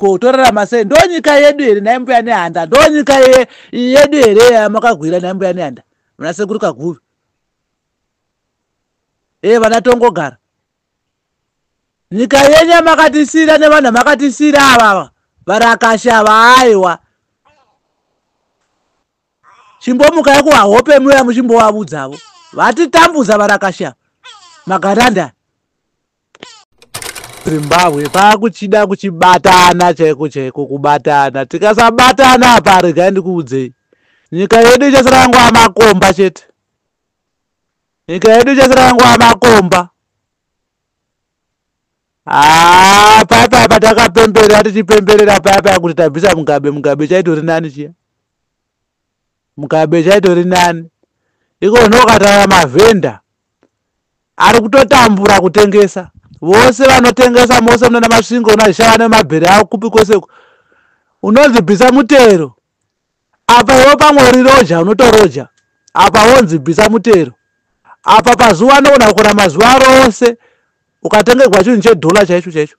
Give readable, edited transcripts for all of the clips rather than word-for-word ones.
Ko torarama sei? Ndo nyika yedu here nhai Mbuya Nehanda? Ndo nyika yedu here yamakagwira nhai Mbuya Nehanda? Vana Sekuru Kaguvi. Vana Tongogara. Nyika yenyu yamakatisira nevanhu vamakatisira ava varakashi ava, aiwa. Chimbomukai kuvahope muya muchimbovavudzavo. Vatitambudza varakashi ava. Magaranda. Zimbabwe pakuchida kuchibatana chaiko chaiko kubatana. Tikasabatana apa regai ndikuudzei. Nyika yedu ichasara yangova makomba chete. Nyika yedu ichasara yangova makomba. Haa paya paya patakapemberera tichipemberera paya paya kuti tabvisa Mugabe, Mugabe chaitori nani chiya. Mugabe chaitori nani. Iko ndokataura mavhenda ari kutotambura kutengesa. Vose vanotengesa mose munana Masvingo unazvishava nemabhere avo kupi kwose. Unonzi bvisa mutero. Apa iwe pamwe uri roja unotoroja. Apa wonzi bvisa mutero. Apa pazuva anoona kukora mazuva rose ukatengerwa chinhu chedhola chaicho chaicho.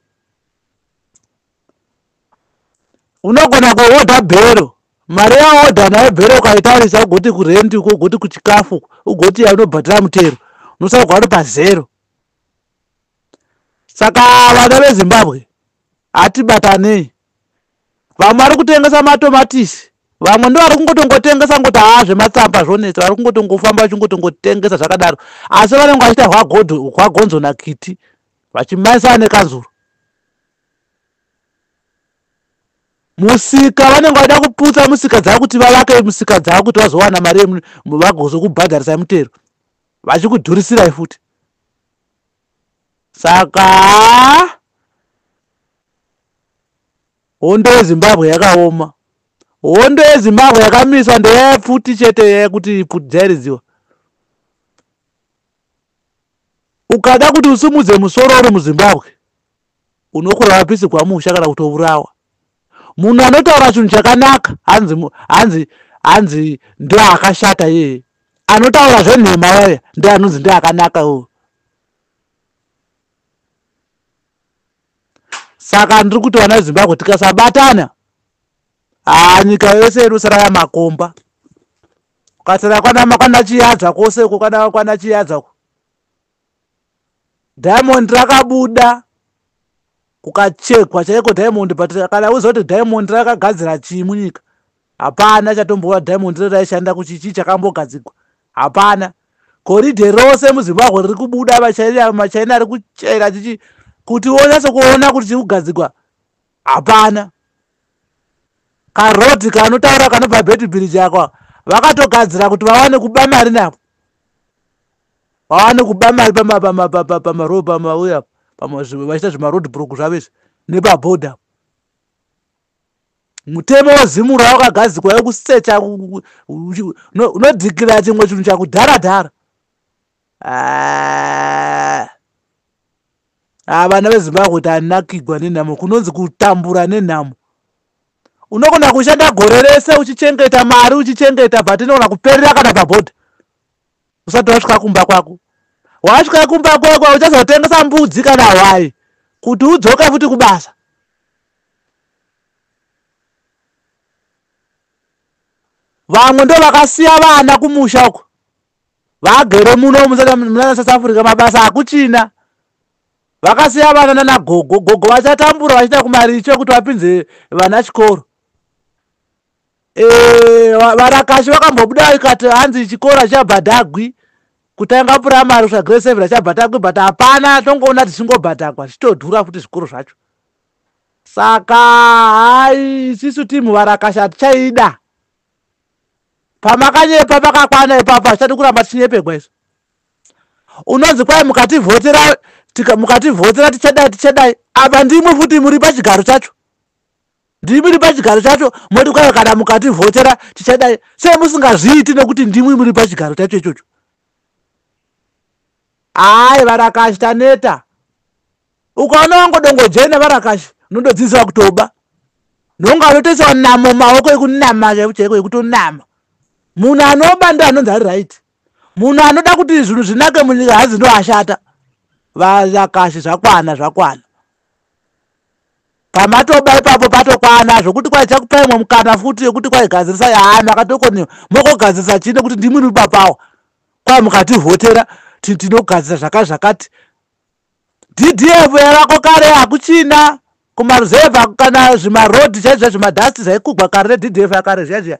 Unogona kuodha bhero. Mari yaodha nayo bhero ukaitarisa ugoti kurendi uko ugoti kuchikafu ugoti yaunobhadhara mutero unosara uri pazero. Saka vana veZimbabwe hatibatanei. Vamwe vari kutengesa matomatisi, vamwe ndo vari kungotongotengesa ngoti haa zvematsamba zvonetsa, vari kungotongofamba vachingotongotengesa zvakadaro, asi vanenge vachiita hwagonzo nakiti vachimaisana nekanzuro. Musika vanenge vachida kuputsa musika dzavo kuti vavake musika dzavo kuti vazowana mari vagozokubhadharisai mutero vachikudhurisirai futi. Saka hondo yeZimbabwe yakaoma. Hondo yeZimbabwe yakamiswa ndeyepfuti chete yekuti pfuti dzairidziwa. Ukada kuti usimudze musoro uri muZimbabwe unokura wapisigwa musha kana kutourawa. Munhu anotaura chinhu chakanaka hanzi ndo akashata iyeye. Anotaura zvenhema waya ndo anonzi ndo akanaka uyo. Saka ndiri kuti vana veZimbabwe tikasabatana, haa nyika yose inosara yamakomba. Ukasara kwana Chiyadza kwose uko kwana Chiyadza uko. Diamond rakabuda kukachekwa chaiko diamond, but kana uziva kuti diamond rakagadzira chii munyika, hapana chatombowa diamond raishanda kuchichi chakambogadzirwa, hapana. Goridhe rose muZimbabwe riri kubuda, maChina ari kuchera chichi kuti wonyatso kuona kuti chiri kugadzirwa, hapana. Karoti kanotaura kanobva Beitbridge ako vakatogadzira kuti vawane kuba mari navo, vawane kuba mari pamauya vachiita zvimaroad block zvavo izvi nepabhodha. Mutemo weZimura wakagadzikwa wekusecha unodhikira chimwe chinhu chakudhara dhara. Vana veZimbabwe tanakigwa nenhamo, kunonzi kutambura nenhamo. Unogona kushanda gore rese uchichengeta mari uchichengeta, but inogona kuperera kana pabhodha usati wasvika kumba kwako. Wasvika kumba kwako uchazotengesa mbudzi kana hwai kuti udzoke futi kubasa. Vamwe ndo vakasiya vana kumusha uko vagere muno muna South Africa, mabasa akuchina. Vakasiya vana nana gogo, gogo vachatambura vachiita kumaricho kuti vapinze vana chikoro. Varakashi vakambobuda ikati hanzi chikoro hachabhadhagwi, kutanga puraimari kusvika grade 7 hachabhadhagwi, but hapana, tongoona tichingobhadhagwa zvichitodhura futi zvikoro zvacho. Saka hai isisu timu varakashi hatichaida. Pamakanyepa pakakwana ipapo, hatichadi kuramba tichinyepegwa isu. Unonzi kwai mukativhotera mukativhotera tichadai tichadai, apa ndimwi futi muri pachigaro chacho, ndimi muri pachigaro chacho, moti kwai kana mukativhotera tichadai. Sei musingazviiti nekuti ndimwi muri pachigaro chacho ichocho? Hai varakashi taneta. Ukaona wangodongojena varakashi unondodzidziswa kutoba, nonga unotoiswa namo maoko ekunama chaiko chaiko ekutonama. Munhu anoba ndo anonzi ari right, munhu anoda kuti zvinhu zvinake munyika hanzi ndo ashata. Varakashi zvakwana zvakwana. Pamatoba ipapo patokwana zvokuti kwai chakupai imwe mukana futi yekuti kwaigadzirisa haa makatokoniwa mokogadzirisa chii nekuti ndimwi ripapawa kwai mukativhotera tinogadzirisa zvakati zvakati. DDF yavako kare hakuchina kumaruzevha kana zvimarodhi chaizvo zvimadhasti zvaikugwa kare neDDF yakare zviya zviya.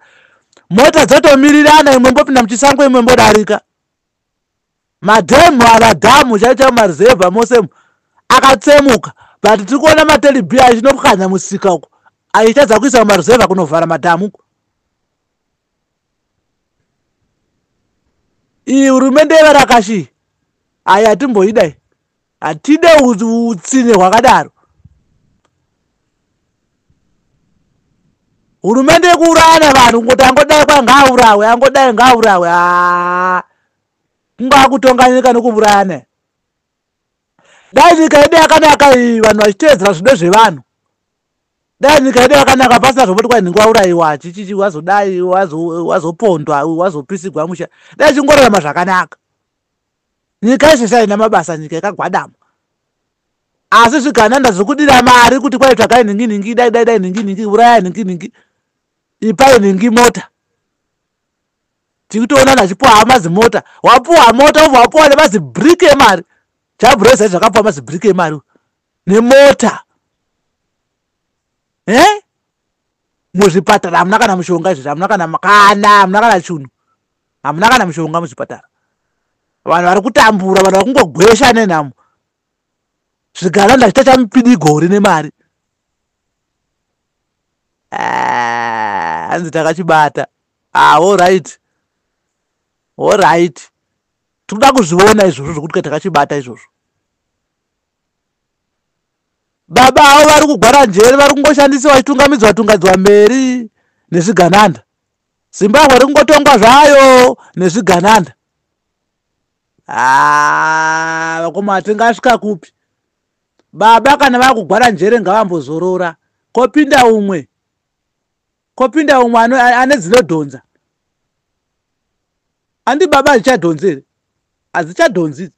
Mota dzotomirirana imwe mbopinda muchisango imwe mbodarika. Madhemu avadhamu chaicho chaiwo maruzevha mose akatsemuka but tiri kuona matelibhiya achinopwanya musika uko achitadza kuisa mumaruzevha kunovhara madhamu uko. Iyi hurumende yevarakashi ayi hatimboidai hatide utsinye hwakadaro. Hurumende yekuurayana vanhu kungoti angodai kwa ngaaurawe angodai ngaaurawe haa kungaa kutonga nyika nekuurayana. Dai nyika yedu yakanaka iyi vanhu vachiteedzera zvido zvevanhu. Dai nyika yedu yakanaka pasina zvomoti kwai nhingi waurayiwa chichichi wazodai wazopondwa wazopisigwa musha. Dai chingorarama zvakanaka. Nyika izvezvi haina mabasa nyika yakagwadama. Asi zvigananda zviri kudira mari kuti kwai tsvagai nhingi nhingi dai dai dai nhingi nhingi urayai nhingi nhingi ipai nhingi mota. Tikutoona achipuwa hama zimota wapuwa mota wobva wapuwa nemazibriki emari. Chabureza zvakapuwa mazibriki emari nemota. Eh? Muzvipatara hamuna kana mushonga izvezvi hamuna kana kana hamuna kana chunhu. Hamuna kana mushonga muzvipatara. Vanhu vari kutambura vanhu vari kungogwesha nenhamo. Zvigananda chita chamupidigori nemari. Hanzi takachibata. Ah, all right. All right. Tikuda kuzviona izvozvo zvokuti takachibata izvozvo. Baba avo vari kugwara njere vari kungoshandisiwa vachitungamidzwa tungadzwa mberi nezvigananda. Zimbabwe iri kungotongwa zvayo nezvigananda. Ah, vakoma tingasvika kupi? Baba kana vakugwara njere ngavambozorora. Kopinda umwe. Kopinda umwe ane dzinodhonza. Andi baba hadzichadhonzi here? Hadzichadhonzi.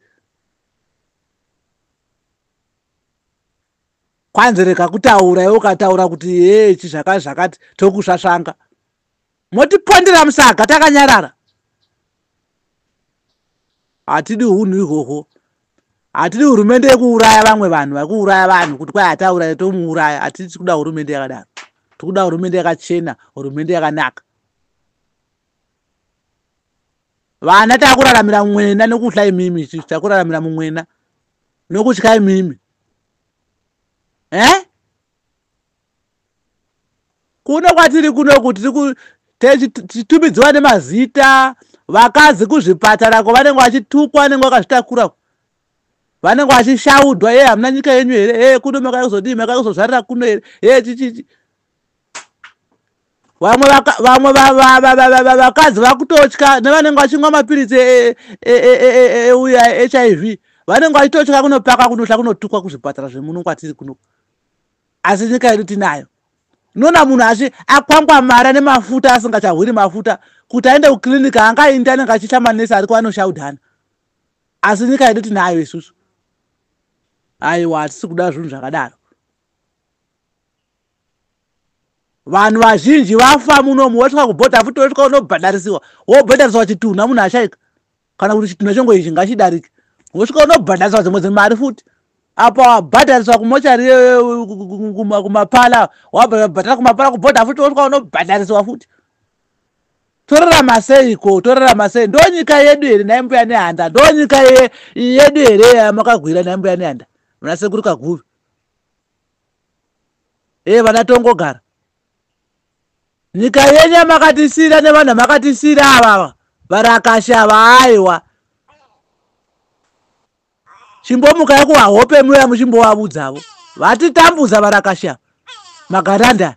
Kwanzi rega kutaura iwe ukataura kuti hee ichi zvakati zvakati tokusvasvanga. Motipondera musaga takanyarara. Hatidi hunhu ihwohwo. Hatidi hurumende yekuuraya vamwe vanhu vari kuuraya vanhu kuti kwai atauraya tomuuraya. Hatisi kuda hurumende yakadaro. Tikuda hurumende yakachena, hurumende yakanaka. Vana takuraramira mwena nokutya imimi, takuraramira mumwena nokutya imimi. Eh? Kuno kwatiri kuno kuti tichitumidziwa nemazita vakadzi kuzvipatara ko vanenge vachitukwa vanenge vakazvitakura vanenge vachishaudwa ye hamuna nyika yenyu here e kuno makauya kuzodii makauya kuzozvarira kuno here e chichichi vamwe vamwe vakadzi vakutotya nevanenge vachimwa mapiritsi euya HIV vanenge vachitotya kunopaka kunotya kunotukwa kuzvipatara zvemuno kwatiri kuno. Asi nyika yedu tinayo. Unoona munhu achi akwangwamara nemafuta asingachahwiri mafuta kuti aende kuklinika angaindi anenge achitya manesi ariko anoshaudhana. Asi nyika yedu tinayo isusu. Aiwa hatisi kuda zvinhu zvakadaro. Vanhu vazhinji vafa munomu wosvika kubhodha futi wosvika unobhadharisiwa wobhadharisiwa chitunha munhu ashaika kana kuti chitunha chongo ichi ngachidarike wosvika unobhadhariswa dzimwe dzimari futi apa wabhadhariswa kumochari kumapala wabhadhara kumapala kubhodha futi wosvika unobhadhariswa futi. Torarama seiko torarama sei ndo nyika yedu here nhai mbuya nehanda ndo nyika yedu here yamakagwira nhai mbuya nehanda muna sekuru kaguvi e vana tongogara nyika yenyu yamakatisira nevanhu vamakatisira avava varakashi ava aiwa chimbomukai kuvahope muya muchimbovavudzavo vatitambudza varakashi ava magaranda.